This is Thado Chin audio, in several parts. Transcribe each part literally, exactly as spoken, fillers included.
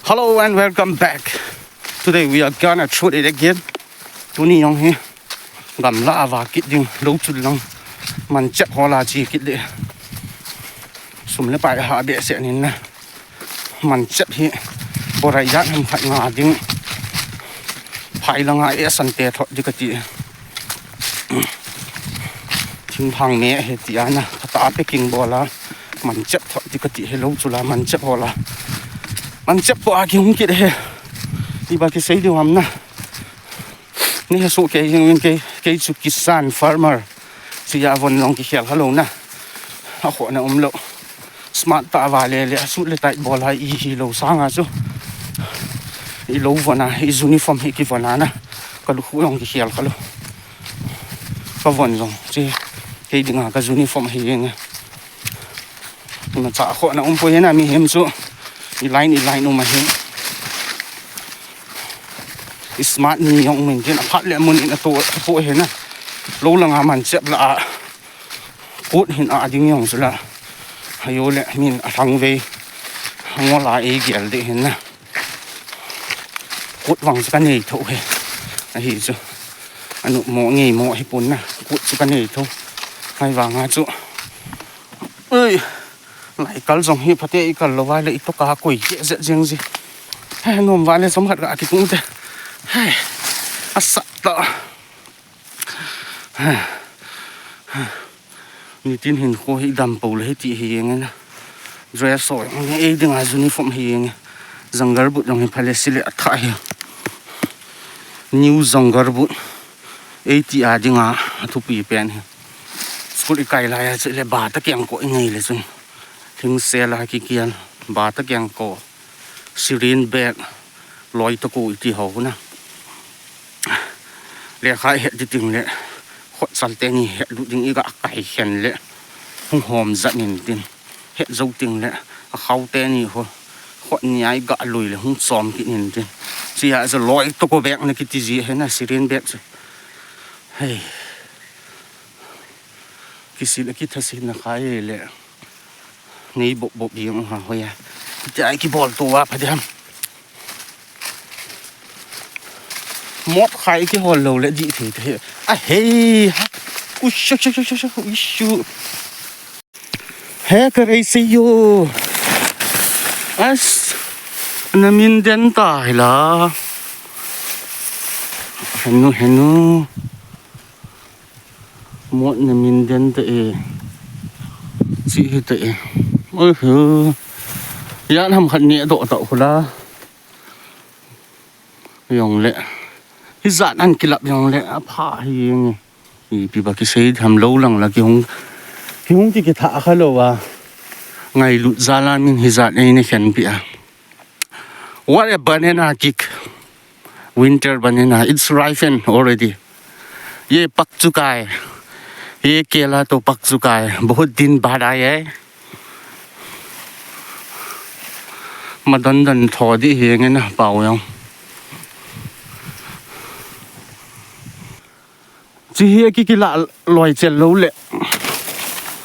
Hello and welcome back. Today we are gonna shoot it again. Tuni jong hi gamla a va kit ding, lou chul lang manchep hola chi kit ding. Sum le pai ha behseh nin na. Manchep hi borai jat ham khat nga ding. Phai langa e san te thot ding kati. Thingphang me hi ti ana, kata packing bola, manchep thot ding kati, hi lou chula manchep hola. Manchep po a kihung kit hi. Iba kisei diu ham na. Ni ha su kei jing win kei, kei chu kisan farmer. Sia von jong kikhel kha lou na. Akhohna umlou. Smart tah a va le le, a suit le tie bol a i hi lou sanga chu. I lou von a, i uniform hi kivon a na. Ka lukhuh jong kikhel kha lou. Ka von jong, chi, kei dinga ka uniform hi jeng. Imacha akhohna um poi na mihem chu. I line, i line um ahi. I smart ni jong um in tin aphat le mun in ato, ato hi na. Lou langa manchep la a. Kut hin a ding jong chu la. Ajo le min a thang vei. Ngol a ei gel ding hin na. Kut vang chu ka nei tho hi. Ahi chu. Anu mo ngei mo hi pon na. Kut chu ka nei tho. Hai vanga chu. Oi. Lai kal jong hi phate i kal lou vai le i to ka koi ke zet jeng ji. He nom vai le som khat ka kitung te. He. Asa ta. Nitin hin kho hi dam po le hi ti hi jeng na. Dress so jong hi ei dinga uniform hi jeng. Jungle boot jong hi phale sile atha hi. New jungle boot. Ei ti a dinga athupi pen hi. School i kai lai a chu le ba ta keng ko i ngei le chun. Thing sel a kikial ba ta keng ko. Sirin bag loi to ko i ti ho na. Lekha i het ding ting le, khotchal teni het lut ding i ga kai khen le, hung hom jat nin tin. Het jou ting le, a khau teni ho, khot ni a i ga lui le, hung chom kit nin tin. Chia chu loi to ko bag na kiti ji hi na, sirin bag chu. Hei. Kisil a kithasil na khai le. Nei bop bop jeng u ha hoiya. Ti ai kibol to a pha diham. Mot khai kihol lou le dih thei thei. A hei ha. Ushu shu shu shu shu ushu. He ka rei sei yo. As. Na min den ta hi la. Henu henu. Mot na min den ta e. Chi hi ta e. Oi hu. Yan ham khat ne do ta hu la. Jong le. Hi jat an kilap jong le. A pha hi jeng e. Ipi ba kisei ham lou lang la kihung. Kihung ki kitha kha lou a. Ngailut jal a min hi jat ei na khen pi a. What a banana kick. Winter banana. It's ripened already. ये पक चुका है। ये केला तो पक चुका है। बहुत दिन बाद आया है। Madan dan tho di hi nge na pau jong. Chi hi a ki kila loi chel lou le.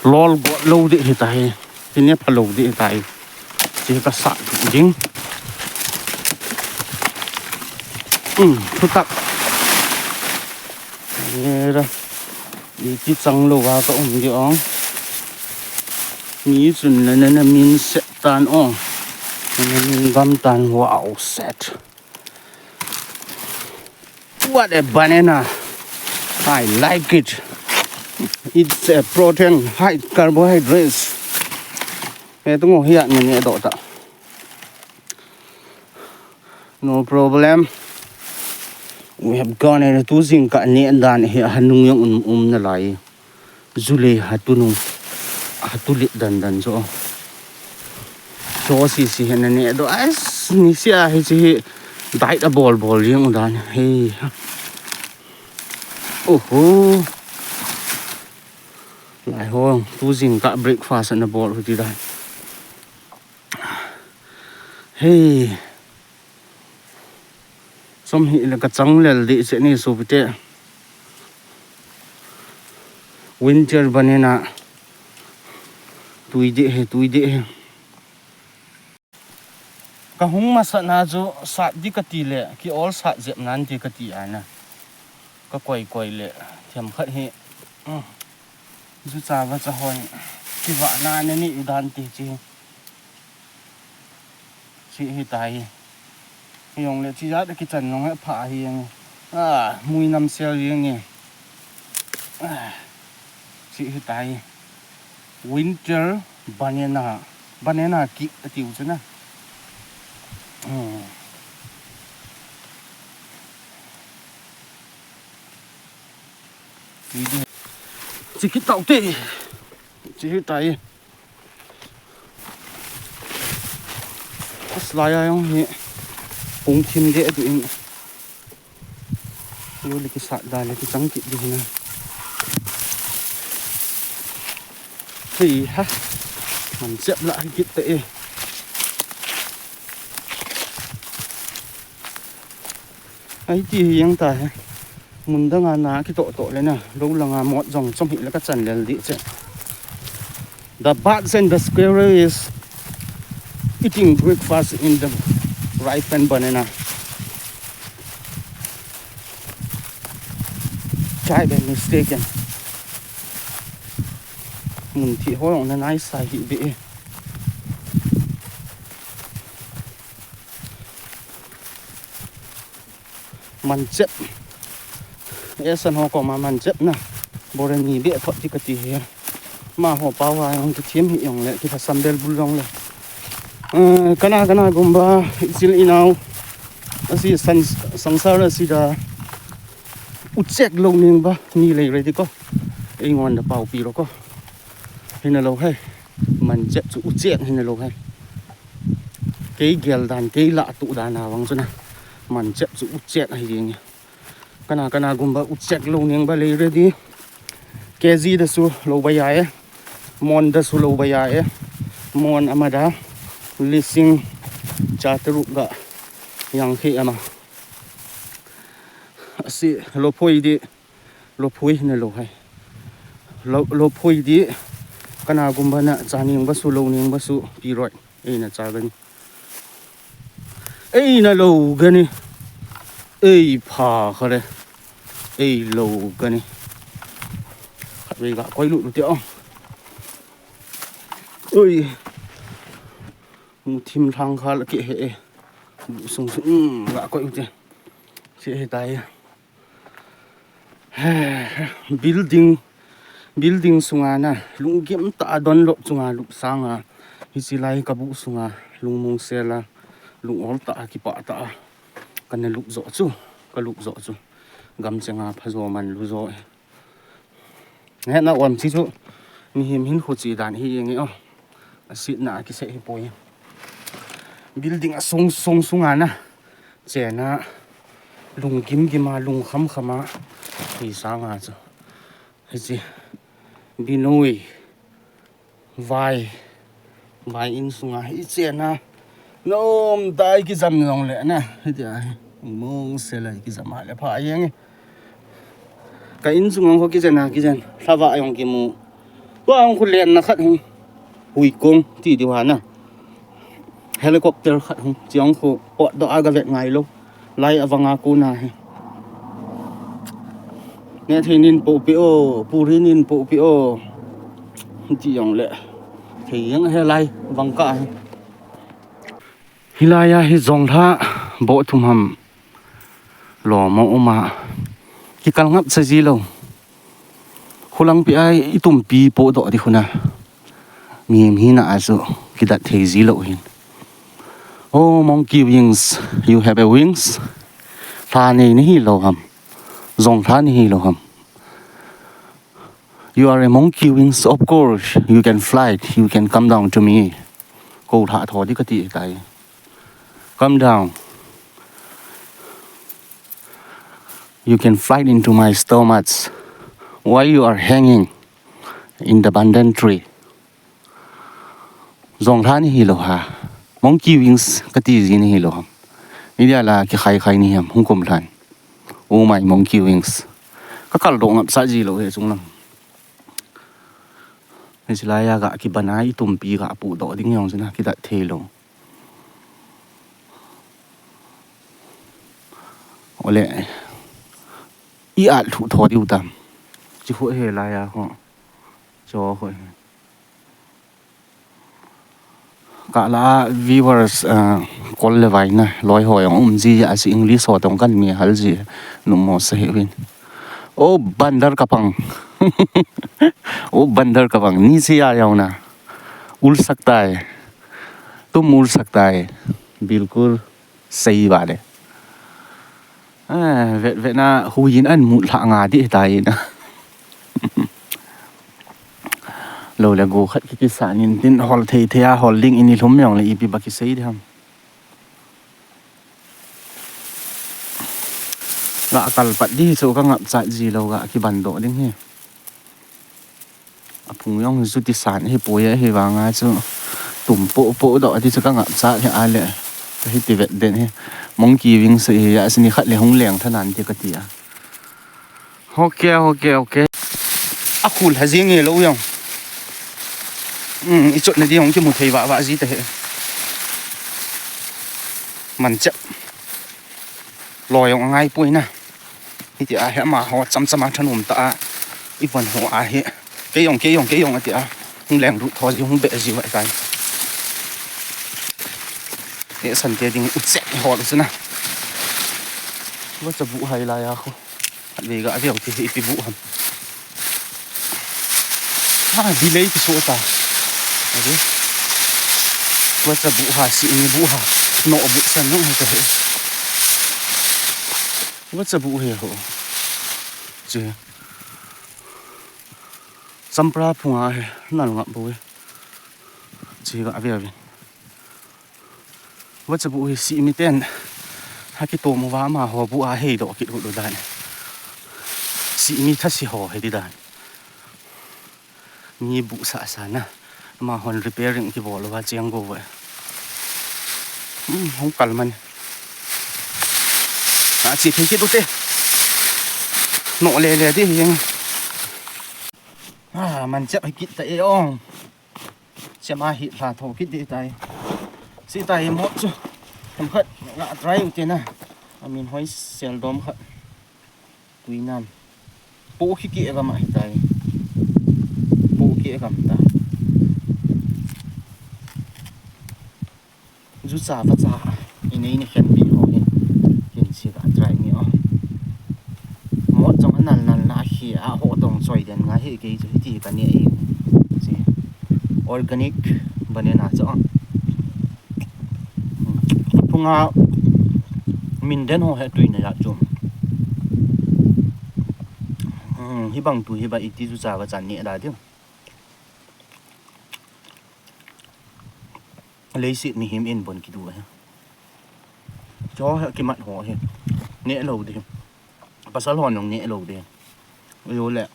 Lol got lou di hi ta hi. Hi ne pha lou di hi ta hi. Chi ka sa ding. Um, thutak. Era. Ni ti chang lou va ka um di ong. Ni chun na na na min set tan ong. Na min gam tan wow set. What a banana. I like it. It's a protein, high carbohydrates. He tu ngo hiat ni ni do ta. No problem. We have gone in tu jing ka ni dan hi hanung jong um, um na lai. Ju le hatu nung. Hatu lit dan dan jo. Jo si si hen ne do as ni si a hi si hi. Dai ta bol bol jing dan. Hey. Oho. Lai ho tu jing ka breakfast na bol hu ti dan. Hey. Som hi le ka chang lel di che ni su pite. Winter banana. Tui di he, tui di he. Ka hung masat na chu sat di ka ti le, ki ol sat jep nan ti ka ti a na. Ka koi koi le, themkhat hi. Mm. Ju cha va cha hoi. Ki va na ne ni u dan ti chi. Chi hi tai. Hi jong le chi ja ki chan jong he pha hi ang. Ah, mui nam sel hi ang. Ah. Chi hi tai. Winter banana. Banana ki ati u chu na. Hmm. Chi ki tau te. Chi hi tai. Aslai a jong hi pung thim de atu in. Lu le ki sat da le ki chang kit di na. Hei ha. Man chep la hi kit te e. Ai ti hi jeng ta he. Mun dang a na ki toh toh le na. Lo lang a mot jong chom hi le ka chan lel di che. The birds and the squirrel is eating breakfast in the ripened banana. Try by mistaken. Mun thi ho jong na nai sa hi be. Manchep. Esan ho koma manchep na. Bore ni be thot ti ka ti he. Ma ho pau a jong ki thiam hi jong le, ki thasam bel bul jong le. Eh, kana kana gumba, ichil inau. Asi san, sangsar asi da. Uchek lo ning ba, ni lei ready ko. Ei ngon da pau pi lo ko. Hina lo hai. Manchep chu uchek hina lo hai. Kei gel dan, kei la tu dan a vang chu na. Manchep chu uchek ahi ding. Kana kana gumba uchek lo ning ba lei ready. K G da su lo ba ya e. Mon da su lo ba ya e. Mon ama da. Lising cha taruk ga. Yang khi ama. Asi lo phoi di. Lo phoi hina lo hai. Lo, lo phoi di. Kana gumba na cha ning ba su lo ning ba su pi roi. Ei na cha gani. Ei na lo gani. Ei pha kha le. Ei lo gani. Khat vei ga koi lut lut te o. Oi. Mu thim thang kha la ke he e. Sung sung, um, ga koi lut te. Se he tai. Building, building sunga na, lunggim ta a don lop chunga lup sanga, hichi lai ka bu sunga, lungmong sela, lung ol ta a, kipa ta a, kana lup jo chu, ka lup jo chu, gam chenga pha jo man lu jo e. He na wan chi chu, mihem hin khu chi dan hi nge o, a sit na a kise hi poi. Building a sung sung sunga na, Chena lung gim gima, lung kham khama hi sanga chu. Hichi binui vai, vai in sunga hi chena nom dai kijam jong le na. Hitia hi mong se lai kijam a le pha yeng. Ka in sunga ho kijen a kijen. Thlava jong kimu. Tua hung khu lenna khat hung. Hui kong ti diu hana. Helicopter khat hung. Chiang khu pot do aga vet ngai lo. Lai avanga kuna hi. Ne thei nin po pi o, puri nin po pi o. Ti jong le. Thei jeng he lai vang ka hi. Hilai a hi jong lha bo thum ham. Lo mo uma. Ki kal ngap sa ji lo. Khulang pi ai i tumpi po do di khuna. Mi, mi na a chu kidat thei ji lo hin. Oh, monkey wings, you have a wings? Lha nei ni hi lo ham. Jong lha ni hi lo ham. You are a monkey wings, of course. You can fly, you can come down to me. Ko lha tho di ka ti tai. Come down. You can fly into my stomach. Why you are hanging in the bandan tree? Jong lha ni hi lo ha. Monkey wings ka ti ji ni hi lo ham. Ni dia la ki khai khai ni ham hung kom lhan. Oh my monkey wings. Ka kal do ngap sa ji lo he chung lang. Ni silai a ga ki banai tumpi ga pu do ding jong sina kidat thei lo. Ole, i at lhu tho diu tam. Chi khu he la ya khu. Cho khu. Ka la viewers, uh, kol le vai na, loi ho jong um ji ya si English ho tong kan mi hal ji. Nu mo sa he win. O bandar kapang. O bandar kapang. Ni si ya yau na. Ul sakta hai. Tum ul sakta hai. Bilkul. Sei ba le. Eh, vet, vet na huin an mut lha nga di ta in. Lo le go khat kiti sa nin tin hol thei thei a hol ding ini lhum jong le ipi ba ki sei di ham. Ga kal pat di so ka ngap chat ji lo ga ki ban do ding hi. A phung jong chu ti san hi poi a hi vanga chu tum po po do ti chu ka ngap chat hi a le. Hi ti vet den hi. Monkey wings hi ya sini khat le hung leng thanan ti ka ti a. Ok, ok, ok. A khul ha jing e lo jong. Um, i chot na di jong ki mu thei va va ji ta he. Man chep. Lo jong ngai poi na. Hiti a hi ama ho cham cham a thanom ta a. I von ho a hi. Kei jong, kei jong, kei jong ati a. Hung leng ru tho ji, hung be ji wa tai. E san te ding u che ho lu sina. Wa cha bu hai la ya khu. Ve ga ve ti hi ipi bu ham. Ha, delay ki so ta. Ade. Wa cha bu ha si ni bu ha. No bu san no ha ta he. Wa cha bu he ho. Che. Sampra phung a he. Nal ngap bu he. Che ga ve ve. Wa cha bu hi si mi ten. Ha ki to mu va ma ho bu a hei do ki u do dan. Si mi tha si ho he di dan. Ni bu sa sa na. Ma hon repairing ki bol va chiang go va. Hmm, hung kal man. A chi thei ki du te. No le le di hiang. A man chep hi kit ta e ong. Chema hi hla tho kit di tai. Si tai mo chu. Tham khat nga try u te na. A min hoi sel dom khat. Tui nan. Po khi ki gam a hi tai. Po khi gam ta. Ju cha va cha. I nei ni khen bi ho hi. Hin si ka try ni o. Mo chong anal nal na khi a ho tong choi den nga hi kei chu hi ti ka ni e. Si. Organic banana chu. Phunga min den ho he tui na ya chu. Hmm, hi bang tu hi ba iti chu cha va chan ni da ding. Leiset mihem in bon kidu he. Cho he kimat ho he. Ne lo de. Pasal ho nong ne lo de. Yo le.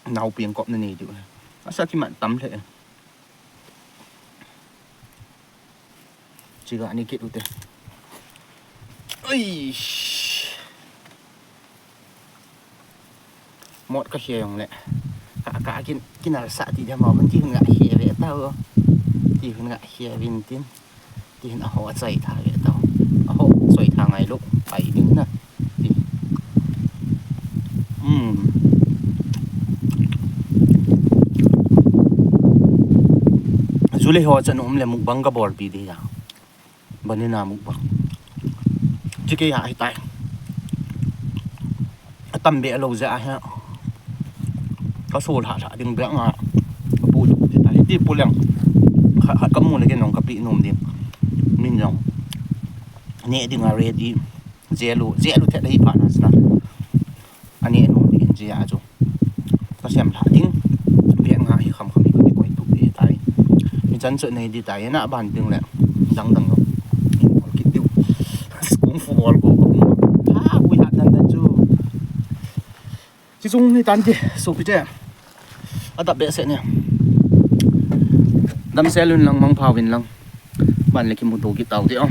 Nau piang kop na nei diu he. Asa kimat tam le. Chiga ni kit u te. Oi. Mot ka khia jong le. Ka, ka kin, kin al sa ti dia ma, hun ti hun nga khia ve ta o. Ti hun nga khia vin tin. Ti hin a ho a chai tha ve ta. A ho chai tha ngai lo. Pai ding na. Ti. Hmm. Ju le ho cha nom le mukbang ka bol pi de ya. Banana mukbang. Chi kei a hi tai. A tam be lo ja a hi. Ka sol ha ha ding be nga. Ka pu ti tai. Ti pu leng. Kha, kha ka mu le ke nong ka pi nom ding. Min jong. Ne ding a ready. Jelu, jelu the dei pa na sa. Ani anu ni in jia chu. Ka sem lha ding. Bia nga hi kham kham hi ka koi tu be tai. Mi chan chu nei di tai na ban ding le. Dang dang lo. In bol kit diu. Kung fu bol ko ko. Ha, ui ha dan dan chu. Chi chung ni tan ti, so pi te. A dap be se ne. Dam se lun lang mang phau vin lang. Ban le ki mu tu ki tau ti o.